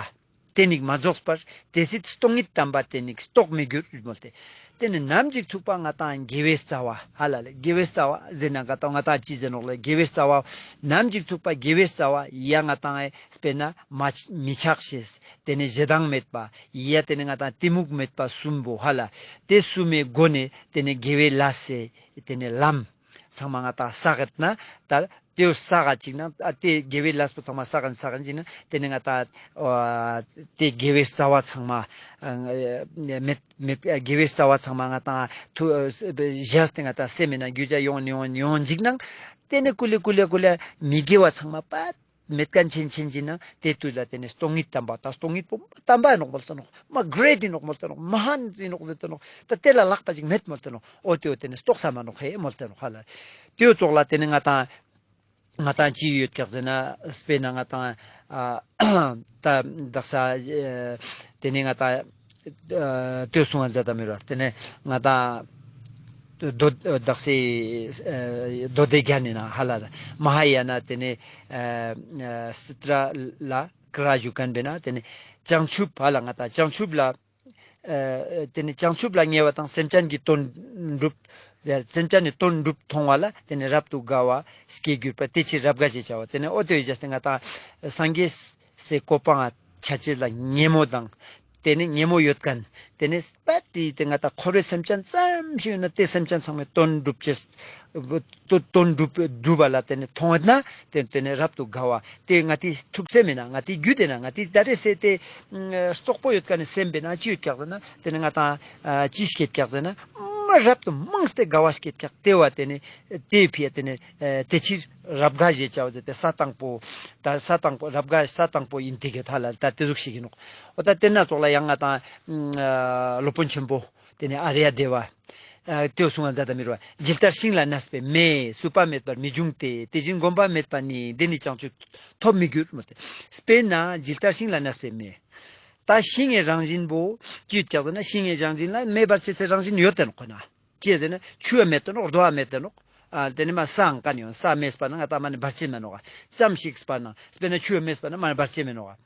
དེ་ཉིད་མ་རྫོགས་པར། དེ་སྲིད་སྟོང་ཉིད་དམ་པ་དེ་ཉིད་རྟོགས་མི་འགྱུར་མོལ་ཏེ། དེ་ནི་ནམ་ཞིག་ཚུག་པ་ང་ཏང་དགེ་བའི་རྩ་བ་ཧ་ལ་ལེ། དགེ་བའི་རྩ་བ་ཟེར་ན་ང་ཏང་ང་ཏང་ཅི་ཟེར་ནོག་ལེ། དགེ་བའི་རྩ་བ་ནམ་ཞིག་ཚུག་པ་དགེ་བའི་རྩ་བ་ཡ་ང་ཏང་ཨེ་དཔེར་ན་མ་མི་ཆགས་ཤེས་དེ་ནི་ཞེ་སྡང་མེད་པ་ཡ་དེ་ནི་ང་ཏང་གཏི་མུག་མེད་པ་གསུམ་པོ་ཧ་ལ་དེ་གསུམ་མའི་སྒོ་ནས་དེ་ནི་དགེ་བའི་ལས་སེ་དེ་ནི་ལམ་ཚང་མ་ང་ཏང་བསགས་ན་ད་དེ་བསགས་ཅིག་ན་ཨ་དེ་དགེ་བའི་ལས་པོ་ཚང་མ་བསགས་ན་བསགས་ཅིག་ན་དེ་ནི་ང་ཏང་ཨ་དེ་དགེ་བའི་རྩ་བ་ཚང་མ་ཨ་མེད་མེད་དགེ་བའི་རྩ་བ་ཚང་མ་ང་ཏང་ཐུ་བཞག་སྟེ་ང་ཏང་སེམས་མེད་ན་རྒྱུ་ཅ་ཡོང་ཡོང་ཡོང་ཅིག་ན་དེ་ནི་ཀུ་ལེ་ཀུ་ལེ་ཀུ་ལེ་མི་དགེ་བ་ཚང་མ་པད་མེད་མཁན་ཆེན་ཆེན་ཅིག་ན་དེ་དུས་ལ་དེ་ནི་སྟོང་ཉིད་དམ་པ་ད་སྟོང་ཉིད་པོ་དམ་པ་ཡིན་ནོག་མོལ་ཏེ་ནོག། མ་གྲེཊ་ཡིན་ནོག་མོལ་ཏེ་ནོག། མ་ཧཱན་ཡིན་ནོག་ཟེར་ཏེ་ནོག། ད་དེ་ལ་ལྷག་པ་ཅིག་མེད་མོལ་ཏེ་ནོག། འོ་དེ་འོ་དེ་ནི་རྟོགས་ས་མ་ནོག་ཧེ་མོལ་ཏེ་ནོག་ཧ་ལ། དེའི་ཙོགས་ལ་དེ་ནི་ང་ཏང་ང་ཏང་ཅི་ཡོད་ཀྱག་ཟེར་ན་དཔེར་ན་ང་ཏང་ཨ་ད་དག་ས་ཨེ་དེ་ནི་ང་ཏང་ཨ་དེ་གསུང་ང་མཛད་དེ་མི་རུ་བ་དེ་ནི་ང་ཏང་མདོ་དག་ས་ཨེ་མདོ་སྡེ་རྒྱན་ནི་ནང་ཧ་ལ་མ་ཧཱ་ཡ་ན་དེ་ནི་ཨ་ཨ་སུ་ཏྲ་ལ་ཀ་ར་ཞུ་མཁན་པས་ན་དེ་ནི་བྱང་ཆུབ་ཧ་ལ་ང་ཏང་བྱང་ཆུབ་ལ་ཨ་དེ་ནི་བྱང་ཆུབ་ལ་ངེས་པ་དང་སེམས་ཅན་གྱི་དོན་འགྲུབ། སེམས་ཅན་ནི་དོན་འགྲུབ་མཐོང་བ་ལ་དེ་ནི་རབ་ཏུ་དགའ་བ་སྐྱེ་གྱུར་པ་དེ་ཕྱིར་རབ་དགའ་ཞེས་བྱ་བ། དེ་ནི་འོ་དེ་བས་ཏེ་ང་ཏང་སངས་རྒྱས་སི་གོ་འཕང་ཆ་ཅེས་ལ་ཉེ་མོ་དང་དེ་ནི་ཉེ་མོ་ཡོད་མཁན་དེ་ནི་པད་དེ་དེ་ང་ཏང་འཁོར་བའི་སེམས་ཅན་ཙམ་ཞིག་ཡོད་ན་དེ་སེམས་ཅན་ཚང་མའི་དོན་འགྲུབ་ཅེས་དོན་འགྲུབ་འགྲུབ་པ་ལ་དེ་ནི་མཐོང་ན་དེ་དེ་ནི་རབ་ཏུ་དགའ་བ། དེ་ང་ཏིའི་ཐུགས་སེམས་མེད་ན་ང་ཏིའི་རྒྱུད་དེ་ན་ང་ཏིའི་ད་རེས་སེ་དེ་རྩོག་པོ་ཡོད་མཁན་ནི་སེམས་པས་ན་ཅི་ཡོད་ཀྱག་ཟེར་ན་དེ་ནི་ང་ཏང་ཅི་སྐྱེད་ཀྱག་ཟེར་ན་མ་རབ་ཏུ་མང་སྟེ་དགའ་བ་སྐྱེད་ཀྱག། དེ་བ་དེ་ནི་དེ་ཕི་ཡ་དེ་ནི་དེ་ཕྱིར་རབ་དགའ་ཞེས་བྱ་བ་ཟེར་ཏེ་ས་དང་པོ་ད་ས་དང་པོ་རབ་དགའ་ས་དང་པོ་ཡིན་དེ་གི་ཐ་ལ་ད་དེ་ཟུག་ཞིག་ཡིན་ནོག། འོ་ད་དེ་ན་ཙོགས་ལ་ཡང་ང་ཏང་སློབ་དཔོན་ཆེན་པོ་དེ་ནི་ཨཱརྱ་དེ་བ། ཨ་ཏེའོ་གསུང་ང་མཛད་ད་མི་རུ་བ། ཇི་ལྟར་ཤིང་ལ་གནས་པའི་མེ། བསྲུབ་པ་མེད་པར་མི་འབྱུང་སྟེ། དེ་བཞིན་སྒོམ་པ་མེད་པ་ནི། འདི་ནི་བྱང་ཆུབ་ཐོབ་མི་འགྱུར་མོལ་ཏེ། དཔེར་ན་ཇི་ལྟར་ཤིང་ལ་གནས་པའི་མེ། ད་ཤིང་ངི་རང་བཞིན་པོ་ཅི་ཡོད་ཀྱག་ཟེར་ན། ཤིང་ངི་རང་བཞིན་ལ་མེ་འབར་ཅེས་སི་རང་བཞིན་ཡོད་དེ་ནོག་ཁོ་ན། ཅི་ཟེར་ན་ཆུ་ཡང་མེད་དེ་ནོག། རྡོ་ཡང་མེད་དེ་ནོག། ཨ་ཏེ་ནེ་མ་ས་ཡང་ཀ་ནེ་ཡོང་། ས་མེད་པ་ན་ང་ཏང་མ་ནེ་འབར་ཅེས་མེད་ནོག། ཙམ་ཞིག་པ་ན་དཔེར་ན་ཆུ་ཡང་མེད་པ་ན་མ་ནེ་འབར་ཅེས་མེད་ནོག།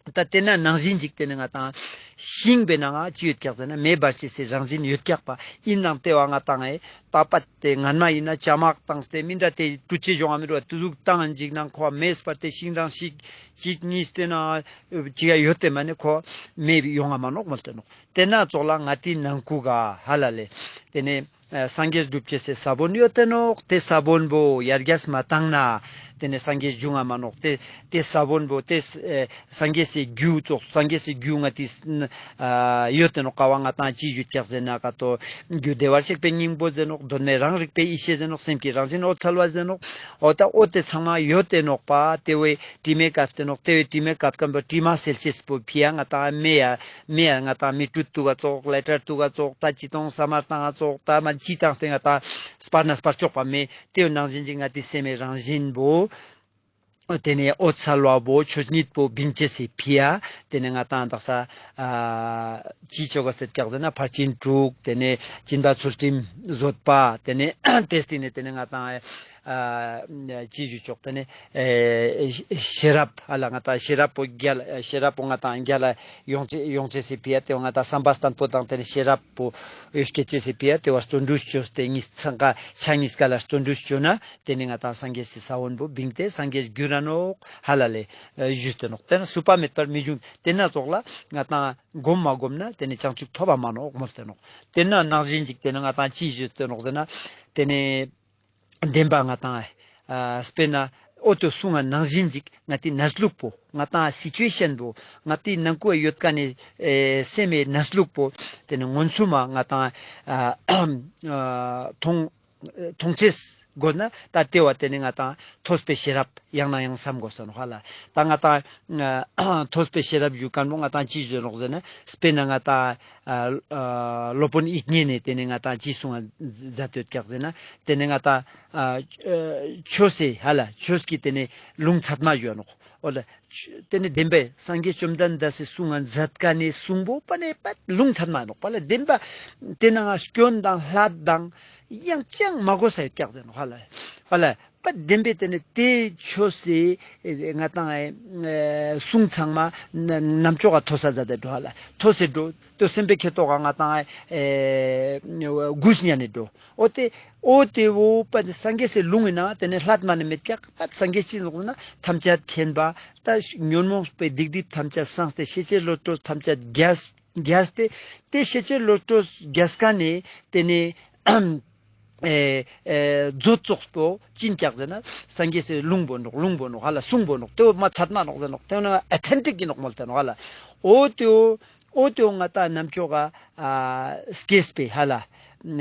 ད་ཏེ་ན་ནང་བཞིན་ཅིག་ཏེ་ནེ་ང་ཏང་ཤིང་པོའི་ནང་ང་ཅི་ཡོད་ཀྱག་ཟེར་ན་མེ་འབར་ཅེས་སི་རང་བཞིན་ཡོད་ཀྱག་པ། ཨིན་ནའང་ཏེ་བ་ང་ཏང་ཨེ་ད་པ་ཏེ་སྔན་མ་ཨིན་ན་ཅ་མག་བཏང་སྟེ་མི་འདྲ་ཏེ་དྲུད་ཅེས་ཡོང་ང་མི་རུ་བ། ཏེ་ཟུག་བཏང་ཅིག་ནང་ཁོ་མེ་སྤར་ཏེ་ཤིང་དང་ཤིག་ཅིག་གཉིས་ཏེ་ན་ཅི་ཡ་ཡོད་དེ་མ་ནེ་ཁོ་མེ་ཡོང་ང་མ་ནོག་མོལ་ཏེ་ནོག། ཏེ་ན་ཙོགས་ལ་ང་ཏིའི་ནང་ཁུག་ག་ཧ་ལ་ལེ། ཏེ་ནེ་ཨ་སངས་རྒྱས་སྒྲུབ་ཅེས་སི་ས་བོན་ཡོད་དེ་ནོག། ཏེ་ས་བོན་པོ་ཡར་རྒྱས་མ་བཏང་ན་ཏེ་ནེ་སངས་རྒྱས་འབྱུང་ང་མ་ནོག། ཏེ་ཏེ་ས་བོན་པོ་ཏེ་ཨེ་སངས་རྒྱས་སི་རྒྱུ་ཙོགས། སངས་རྒྱས་སི་རྒྱུ་ང་ཏིའི་ཨ་ཡོད་དེ་ནོག། ཀ་བ་ང་ཏང་ཅི་ཞུ་ཀྱག་ཟེར་ན་ཀ་ཏོ་རྒྱུ་བདེ་བར་གཤེགས་པའི་སྙིང་པོ་ཟེར་ནོག། གདོད་མའི་རང་རིག་པའི་ཡེ་ཤེས་ཟེར་ནོག། སེམས་ཀྱི་རང་བཞིན་འོད་གསལ་བ་ཟེར་ནོག། འོ་ད་འོ་ཏེ་ཚང་མ་ཡོད་དེ་ནོག་པ། ཏེ་བོའི་དྲི་མས་བཀབ་སྟེ་ནོག། ཏེ་བོའི་དྲི་མས་བཀབ་ཁན་པོ་དྲི་མ་སེལ་ཅེས་པོ་ཕི་ཡ་ང་ཏང་མེ་ཡ་མེ་ཡ་ང་ཏང་མེ་དྲུད་དུག་ག་ཙོགས། ལེ་ཊར་དུག་ག་ཙོགས། ད་ཅི་ཏོང་ས་མར་བཏང་ང་ཙོགས། ད་མ་ཅི་བཏང་སྟེ་ང་ཏང་སྤར་ན་སྤར་ཆོག་པ་མེ། ཏེའི་ནང་བཞིན་ཅིག་ང་ཏིའི་སེམས་སི་རང་བཞིན་པོ། ཏེ་ནེ་འོད་གསལ་བ་བོ་ཆོས་ཉིད་པོ་བིང་ཅེས་སི་ཕི་ཡ། ཏེ་ནེ་ང་ཏང་དག་ས་ཨ་ཅི་ཆོ་ག་ཟེར་ཀྱག་ཟེར་ན་ཕར་ཕྱིན་དྲུག། ཏེ་ནེ་སྦྱིན་པ་ཚུལ་ཁྲིམས་བཟོད་པ། ཏེ་ནེ་ཏེ་སྟིང་ནེ་ཏེ་ནེ་ང་ཏང་ཨ་ཅི་ཞུ་ཆོག། ཏེ་ནེ་ཨེ་ཤེས་རབ་ཧ་ལ་ང་ཏང་ཤེས་རབ་པོ་རྒྱལ་ཤེས་རབ་པོ་ང་ཏང་རྒྱལ་ཡོང་ཅེས་ཡོང་ཅེས་སི་ཕི་ཡ། ཏེ་བ་ང་ཏང་བསམ་པ་བརྟན་པོ་དང་ཏེ་ནེ་ཤེས་རབ་པོ་ཡོད་སྐྱེ་ཅེས་སི་ཕི་ཡ། ཏེ་བ་བརྩོན་འགྲུས་ཅོས་ཏེ་ཉིས་ཚང་ཀ་ཆ་ཉིས་ཀ་ལ་བརྩོན་འགྲུས་ཅོས་ན་ཏེ་ནེ་ང་ཏང་སངས་རྒྱས་སི་ས་བོན་པོ་བིང་སྟེ་སངས་རྒྱས་གྱུར་ར་ནོག་ཧ་ལ་ལེ། ཨ་ཞུས་ཏེ་ནོག། ཏེ་ན་བསྲུབ་པ་མེད་པར་མི་འབྱུང་། ཏེ་ན་ཙོགས་ལ་ང་ཏང་སྒོམ་མ་སྒོམ་ན་ཏེ་ནེ་བྱང་ཆུབ་ཐོབ་པ་མ་ནོག་མོལ་ཏེ་ནོག། ཏེ་ན་ནང་བཞིན་ཅིག་ཏེ་ནེ་ང་ཏང་ཅི་ཞུས་ཏེ་ནོག་ཟེར་ན་ཏེ་ནེ་བདེན་པ་ང་ཏང་ཨ་དཔེར་ན་འོ་ཏེ་གསུང་ང་ནང་བཞིན་ཅིག་ང་ཏིའི་གནས་ལུགས་པོ་ང་ཏང་སི་ཅུ་ཨེ་ཤན་པོ་ང་ཏིའི་ནང་ཁུག་ཡོད་ཁན་ནི་ཨེ་སེམས་སི་གནས་ལུགས་པོ་ཏེ་ནེ་མངོན་སུམ་མ་ང་ཏང་ཨ་ཨ་མཐོང་མཐོང་ཅེས་དགོས་ན་ད་ཏེ་བ་ཏེ་ནེ་ང་ཏང་ཐོས་པའི་ཤེས་རབ་ཡང་ན་ཡང་སམ་དགོས་ས་ནོག་ཧ་ལ། ད་ང་ཏང་ཨ་ཐོས་པའི་ཤེས་རབ་ཞུ་ཁན་པོ་ང་ཏང་ཅི་ཞུ་ནོག་ཟེར་ན་དཔེར་ན་ང་ཏང་ཨ་ཨ་སློབ་དཔོན་དབྱིག་གཉེན་ནེ་ཏེ་ནེ་ང་ཏང་ཅི་གསུང་ང་མཛད་དེ་ཡོད་ཀྱག་ཟེར་ན་ཏེ་ནེ་ང་ཏང་ཨ་ཨ་ཆོས་སི་ཧ་ལ་ཆོས་ཀྱི་ཏེ་ནེ་ལུང་ཚད་མ་ཞུ་ནོག། འོ་ལ། ཏེ་ནེ་བདེན་པའི་སངས་རྒྱས་བཅོམ་ལྡན་འདས་སི་གསུང་ང་མཛད་ཁན་ནི་གསུང་པོ་པ་ནེ་པ་ལུང་ཚད་མ་ནོག་པ་ལ། བདེན་པ་ཏེ་ནང་སྐྱོན་དང་སླད་དང་ཡང་ཅང་མ་གོས་ས་ཡོད་ཀྱག་ཟེར་ནོག་ཧ་ལ། ཧ་ལ་པ་བདེན་པའི་ཏེ་ནེ་ཏེ་ཆོས་སི་ང་ཏང་ཨེ་གསུང་ཚང་མ་ནམ་ཅོག་ག་ཐོས་ས་མཛད་དེ་འགྲོ་ཧ་ལ། ཐོས་སེ་འགྲོ། ཏེ་སེམས་པའི་ཁེ་ཏོག་ག་ང་ཏང་ཨེ་གུས་ཉན་ནེ་འགྲོ། འོ་ཏེ་འོ་ཏེ་བོ་པ་སངས་རྒྱས་སི་ལུང་ཨིན་ན་ཏེ་ནེ་སླད་མ་ནེ་མེད་ཀྱག། པ་སངས་རྒྱས་ཅི་ནོག་ཟེར་ན་ཐམས་ཅད་མཁྱེན་པ་ད་ཉོན་མོངས་པའི་སྡིག་སྒྲིབ་ཐམས་ཅད་སངས་ཏེ་ཤེས་བྱའི་བློ་གྲོས་ཐམས་ཅད་རྒྱས་རྒྱས་ཏེ་ཏེ་ཤེས་བྱའི་བློ་གྲོས་རྒྱས་ཁན་ནི་ཏེ་ནེ་ཨེ་ཨེ་མཛོད་ཙོགས་པོ་ཅི་ཨིན་ཀྱག་ཟེར་ན་སངས་རྒྱས་སི་ལུང་པོ་ནོག། ལུང་པོ་ནོག་ཧ་ལ། གསུང་པོ་ནོག། ཏེ་བོ་མ་ཚད་མ་ནོག་ཟེར་ནོག། ཏེ་བོ་ཨོ་ཐེན་ཊིག་ཨིན་ནོག་མོལ་ཏེ་ནོག་ཧ་ལ། འོ་ཏེ་བོ་འོ་ཏེ་བོ་ང་ཏང་ནམ་ཅོག་ག་ཨ་སྐྱེས་པའི་ཧ་ལ།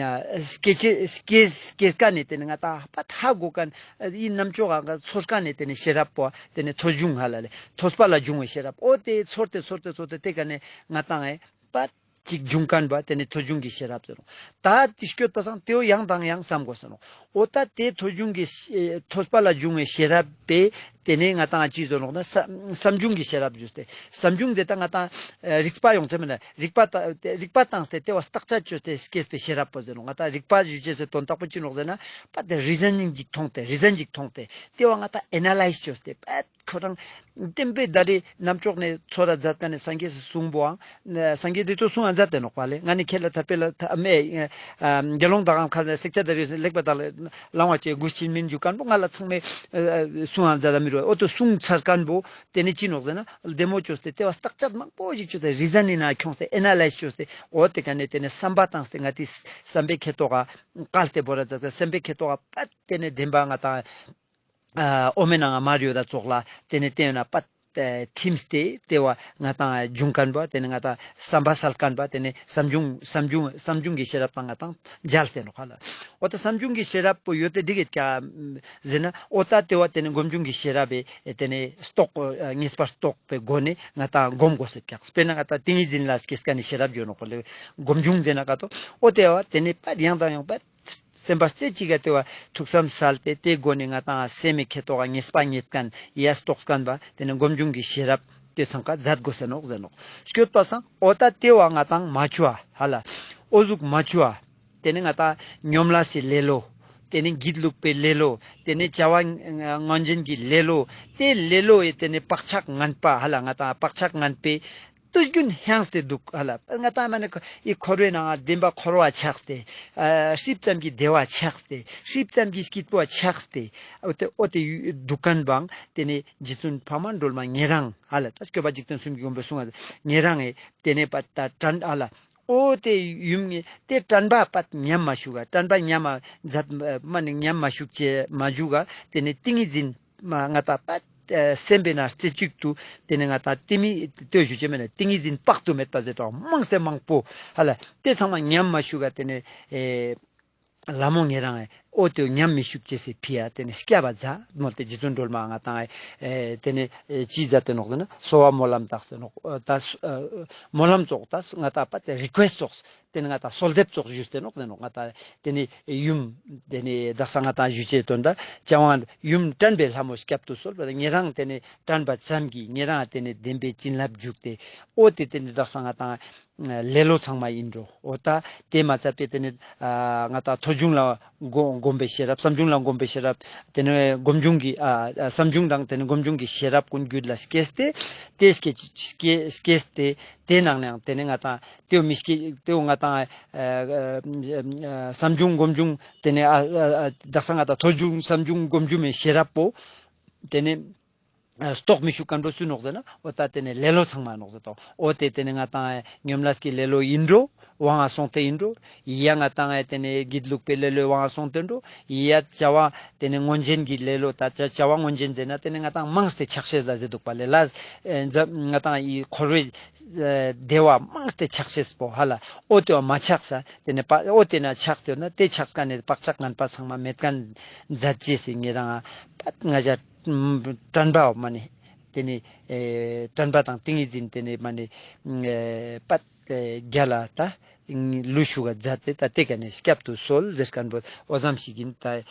ཨ་སྐྱེ་ཅེས་སྐྱེས་སྐྱེས་ཁན་ནི་ཏེ་ནེ་ང་ཏང་པ་ཧ་གོ་ཁན་ཨིན། ནམ་ཅོག་ག་ཚོར་ཁན་ནི་ཏེ་ནེ་ཤེས་རབ་པོ་ཏེ་ནེ་ཐོས་བྱུང་ཧ་ལ་ལེ། ཐོས་པ་ལ་བྱུང་བའི་ཤེས་རབ། འོ་ཏེ་ཚོར་ཏེ་ཚོར་ཏེ་ཚོར་ཏེ་ཏེ་ཀ་ནེ་ང་ཏང་ཨེ་པ་ཅིག་བྱུང་ཁན་པ་ཏེ་ནེ་ཐོས་བྱུང་གི་ཤེས་རབ་ཟེར་ནོག། ད་ཏེ་སྐྱོད་པ་སང་ཏེ་བོ་ཡང་དང་ཡང་སམ་དགོས་ས་ནོག། འོ་ད་ཏེ་ཐོས་བྱུང་གི་ཤེས་ཐོས་པ་ལ་བྱུང་བའི་ཤེས་རབ་པས་ཏེ་ནེ་ང་ཏང་ཅི་ཟེར་ནོག་ན་བསམ་བསམ་བྱུང་གི་ཤེས་རབ་ཞུས་ཏེ། བསམ་བྱུང་ཟེར་ད་ང་ཏང་ཨ་རིག་པ་ཡོང་ཚེ་མེད་ན་རིག་པ་ད་རིག་པ་བཏང་སྟེ་ཏེ་བ་བརྟག་དཔྱད་ཅོས་ཏེ་སྐྱེས་པའི་ཤེས་རབ་པོ་ཟེར་ནོག། ང་ཏང་རིག་པ་ཞུ་ཅེས་སི་དོན་དག་པོ་ཅི་ནོག་ཟེར་ན་པ་ཏེ་རི་ཛན་ནིང་ཅིག་ཐོང་སྟེ་རི་ཛན་ཅིག་ཐོང་སྟེ་ཏེ་བ་ང་ཏང་ཨེ་ན་ལའིཛ་ཅོས་ཏེ་པ་ཁོ་རང་བདེན་པའི་ད་རེ་ནམ་ཅོག་ནེ་ཚོར་ར་མཛད་ཁན་ནི་སངས་རྒྱས་སི་གསུང་པོའང་སངས་རྒྱས་འདི་ཚོ་གསུང་ང་མཛད་དེ་ནོག་པ་ལེ། ང་ནི་ཁྱེད་ལ་ཐར་པའི་ལ་ཐ་མེ་ཨ་དགེ་སློང་དག་གམ་ཁ་ཟེར་སེག་ཆ་ད་རེ་ལེགས་པ་དག་ལ་བླང་བ་ཅེ་གུས་ཆེན་མིན་རྒྱུ་ཁན་པོ་ང་ལ་ཚང་མས་ཨ་གསུང་ང་མཛད་ད་མི་རུ་འོ་ཏེ་གསུང་ཚར་ཁན་པོ་ཏེ་ནེ་ཅི་ནོག་ཟེར་ན་བདེ་མོ་ཅོས་ཏེ་ཏེ་བ་བརྟག་དཔྱད་མང་པོ་ཞིག་ཅོས་ཏེ་རི་ཛན་ནིང་ནང་ཁྱོངས་ཏེ་ཨེ་ན་ལའིཛ་ཅོས་ཏེ་འོ་ཏེ་ཀ་ནེ་ཏེ་ནེ་བསམ་པ་བཏང་སྟེ་ང་ཏིའི་བསམ་པའི་ཁེ་ཏོག་ག་བཀལ་ཏེ་བོར་ར་མཛད་དེ་བསམ་པའི་ཁེ་ཏོག་ག་པ་ཏེ་ནེ་བདེན་པ་ང་ཏང་ཨ་འོ་མའི་ནང་ང་མར་ཡོད་ད་ཙོགས་ལ་ཏེ་ནེ་ཏེ་ཡོད་ན་པ་ ཐིམས་ཏེ་ཏེ་བོ་ང་ཏང་འབྱུང་ཁན་བོ་ཏེ་ནེ་ང་ཏང་བསམ་པ་སལ་ཁན་བོ་ཏེ་ནེ་བསམ་བྱུང་བསམ་བྱུང་བསམ་བྱུང་གི་ཤེས་རབ་དང་ང་ཏང་མཇལ་ཏེ་ནོག་ཧ་ལ། འོ་ད་བསམ་བྱུང་གི་ཤེས་རབ་པོ་ཡོད་དེ་འགྲིག་གེད་ཀྱག་ཟེར་ན། འོ་ད་ཏེ་བོ་ཏེ་ནེ་སྒོམ་བྱུང་གི་ཤེས་རབ་པེ་ཏེ་ནེ་རྟོགས་ངེས་པ་རྟོགས་པའི་སྒོ་ནེ་ང་ཏང་སྒོམ་དགོས་ཟེར་ཀྱག། དཔེར་ན་ང་ཏང་ཏིང་ངེ་འཛིན་ལ་སྐྱེས་ཁན་ནི་ཤེས་རབ་ཡོད་ནོག་ལེ། སྒོམ་བྱུང་ཟེར་ན་ཀ་ཏོ། འོ་ཏེ་བོ་ཏེ་ནེ་པད་ཡང་དང་ཡང་པད་སེམས་པ་རྩེ་གཅིག་ག་ཏེ་བོ་ཐུགས་བསམ་སལ་ཏེ་ཏེའི་སྒོ་ནེ་ང་ཏང་སེམས་མི་ཁེ་ཏོག་ག་ངེས་པ་རྙེད་ཁན་ཡ་རྟོགས་ཁན་བོ་ཏེ་ནེ་སྒོམ་བྱུང་གི་ཤེས་རབ་ཏེ་ཚང་ཀ་མཛད་དགོས་ཟེར་ནོག་ཟེར་ནོག། སྐྱོད་པ་སང་འོ་ད་ཏེ་བོ་ང་ཏང་མ་ཆུ་བ་ཧ་ལ། འོ་ཟུག་མ་ཆུ་བ་ཏེ་ནེ་ང་ཏང་ཉམས་ལེན་སི་ལེ་ལོ། ཏེ་ནེ་སྒྱིད་ལུག་པའི་ལེ་ལོ། ཏེ་ནེ་བྱ་བ་ངན་ཅན་གྱི་ལེ་ལོ། ཏེ་ལེ་ལོ་ཡི་ཏེ་ནེ་བག་ཆགས་ངན་པ་ཧ་ལ། ང་ཏང་བག་ཆགས་ངན་པའི་དུས་རྒྱུན་ཧེངས་ཏེ་དུག་ཧ་ལ། ང་ཏང་མ་ནེ་ཡི་འཁོར་བའི་ནང་ང་བདེན་པ་འཁོར་བ་ཆགས་ཏེ། ཨ་ཧྲིབ་ཙམ་གྱི་བདེ་བ་ཆགས་ཏེ། ཧྲིབ་ཙམ་གྱི་སྐྱིད་པོ་ཆགས་ཏེ། འོ་ཏེ་འོ་ཏེ་དུག་ཁན་བོའང་ཏེ་ནེ་རྗེ་བཙུན་འཕགས་མ་སྒྲོལ་མ་ཉེ་རང་ཧ་ལ། ད་སྐྱོབ་པ་འཇིག་རྟེན་གསུམ་གྱི་མགོན་པོ་གསུང་བ་ཉེ་རང་ངི་ཏེ་ནེ་པད་ད་དྲན་ཧ་ལ། འོ་ཏེ་ཡུམ་ངི་ཏེ་དྲན་པ་པད་ཉམས་མ་ཞུགས་ག། དྲན་པ་ཉམས་མ་མཛད་མ་ནེ་ཉམས་མ་ཞུགས་ཅེས་མ་ཞུགས་ག། ཏེ་ནེ་ཏིང་ངེ་འཛིན་མ་ང་ཏང་པད་སེམས་པའི་ནང་རྩེ་གཅིག་ཏུ་ཏེ་ནེ་ང་ཏང་ཏེ་མི་ལྟོས་ཞུ་ཅེས་མེད་ན་ཏིང་ངེ་འཛིན་དཔག་ཏུ་མེད་པ་ཟེར་ཏོ་མང་སྟེ་མང་པོ་ཧ་ལ། ཏེ་ཚང་མ་ཉམས་མ་ཞུགས་ག། ཏེ་ནེ་ཨེ་ལྷ་མོ་ཉེ་རང་ངི་འོ་ཏེ་ཉམས་མི་ཞུགས་ཅེས་སི་ཕི་ཡ་ཏེ་ནེ་སྐྱབས་པ་མཛད་མོལ་ཏེ་རྗེ་བཙུན་སྒྲོལ་མ་ང་ཏང་ཨེ་ཏེ་ནེ་ཨེ་ཅི་མཛད་དེ་ནོག་ཟེར་ན་གསོལ་བ་སྨོན་ལམ་བཏབ་སྟེ་ནོག། ཨ་ད་ཨ་སྨོན་ལམ་ཙོགས་ད་ང་ཏང་པད་རི་ཀུ་ཨེསྟ་ཙོགས་ཏེ་ནེ་ང་ཏང་གསོལ་འདེབས་ཙོགས་ཞུས་ཏེ་ནོག་ཟེར་ནོག། ང་ཏང་ཏེ་ནེ་ཡུམ་ཏེ་ནེ་དག་ས་ང་ཏང་ཞུ་ཅེས་དོན་དག་བྱ་བ་ཡུམ་དྲན་པའི་ལྷ་མོ་སྐྱབས་སུ་གསོལ་བ་ཉེ་རང་ཏེ་ནེ་དྲན་པ་ཙམ་གྱིས་ཉེ་རང་ཏེ་ནེ་བདེན་པའི་བྱིན་རླབས་འཇུག་སྟེ་འོ་ཏེ་ཏེ་ནེ་དག་ས་ང་ཏང་ལེ་ལོ་ཚང་མ་ཨིན་འགྲོ། འོ་ད་ཏེ་མ་ཚད་པའི་ཏེ་ནེ་ཨ་ང་ཏང་ཐོས་བྱུང་ལ་སྒོམ་སྒོམ་པའི་ཤེས་རབ། བསམ་བྱུང་ལ་སྒོམ་པའི་ཤེས་རབ། ཏེ་ནེ་སྒོམ་བྱུང་གི་ཨ་ཨ་བསམ་བྱུང་དང་ཏེ་ནེ་སྒོམ་བྱུང་གི་ཤེས་རབ་ཀུན་རྒྱུད་ལ་སྐྱེས་ཏེ་ཏེ་སྐྱེ་སྐྱེ་སྐྱེས་ཏེ་ཏེ་ནང་ནའང་ཏེ་ནེ་ང་ཏང་ཏེ་བོ་མི་སྐྱེ་ཏེ་བོ་ང་ཏང་ཨ་ཨ་བསམ་བྱུང་སྒོམ་བྱུང་ཏེ་ནེ་ཨ་ཨ་ཨ་དག་ས་ང་ཏང་ཐོས་བྱུང་བསམ་བྱུང་སྒོམ་བྱུང་མའི་ཤེས་རབ་པོ་ཏེ་ནེ་ཨ་རྟོགས་མི་ཤུགས་ཀ་འགྲོ་སུ་ནོག་ཟེར་ན། འོ་ད་ཏེ་ནེ་ལེ་ལོ་ཚང་མ་ནོག་ཟེར་ཏོ། འོ་ཏེ་ཏེ་ནེ་ང་ཏང་ཉམས་ལེན་གྱི་ལེ་ལོ་ཨིན་འགྲོ། དབང་ང་སོང་སྟེ་ཨིན་འགྲོ། ཡ་ང་ཏང་ཏེ་ནེ་སྒྱིད་ལུག་པའི་ལེ་ལོའི་དབང་ང་སོང་སྟེ་ཨིན་འགྲོ། ཡ་བྱ་བ་ཏེ་ནེ་ངན་ཅན་གྱི་ལེ་ལོ་ད་བྱ་བྱ་བ་ངན་ཅན་ཟེར་ན་ཏེ་ནེ་ང་ཏང་མང་སྟེ་ཆགས་ཤེས་ལ་ཟེར་དུག་པ་ལེ་ལ། ཨེ་ང་ཏང་ཡི་འཁོར་བའི་ཨེ་བདེ་བ་མང་སྟེ་ཆགས་ཤེས་པོ་ཧ་ལ། འོ་ཏེ་བོ་མ་ཆགས་ས་ཏེ་ནེ་པ་འོ་ཏེ་ན་ཆགས་ཏེ་ཡོད་ན་ཏེ་ཆགས་ཀ་ནེ་བག་ཆགས་ངན་པ་ཚང་མ་མེད་ཁན་མཛད་ཅེས་སི་ཉེ་རང་ང་པད་ང་ཞ་དྲན་པའོ་མ་ནེ་ཏེ་ནེ་ཨེ་དྲན་པ་དང་ཏིང་ངེ་འཛིན་ཏེ་ནེ་མ་ནེ་ཨེ་པད་ཨེ་རྒྱལ་ལ་ད་ལུས་ཞུགས་ཀ་མཛད་དེ་ད་ཏེ་ཀ་ནེ་སྐྱབས་སུ་གསོལ་ཟེར་ཁན་བོ་འོ་ཙམ་ཞིག་ཨིན། ད་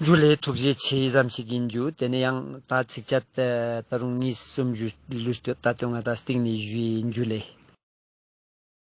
འཇུ་ལེ། ཐུགས་རྗེ་ཆེ་ཙམ་ཞིག་ཨིན་འཇུ། ཏེ་ནེ་ཡང་ད་ཚིགས་བཅད་ད་རུང་གཉིས་གསུམ་ཞུ་ལུས་ཏེ་ད་ཏེ་ང་ད་སྟིང་ནེ་ཞུ་ཨིན། འཇུ་ལེ།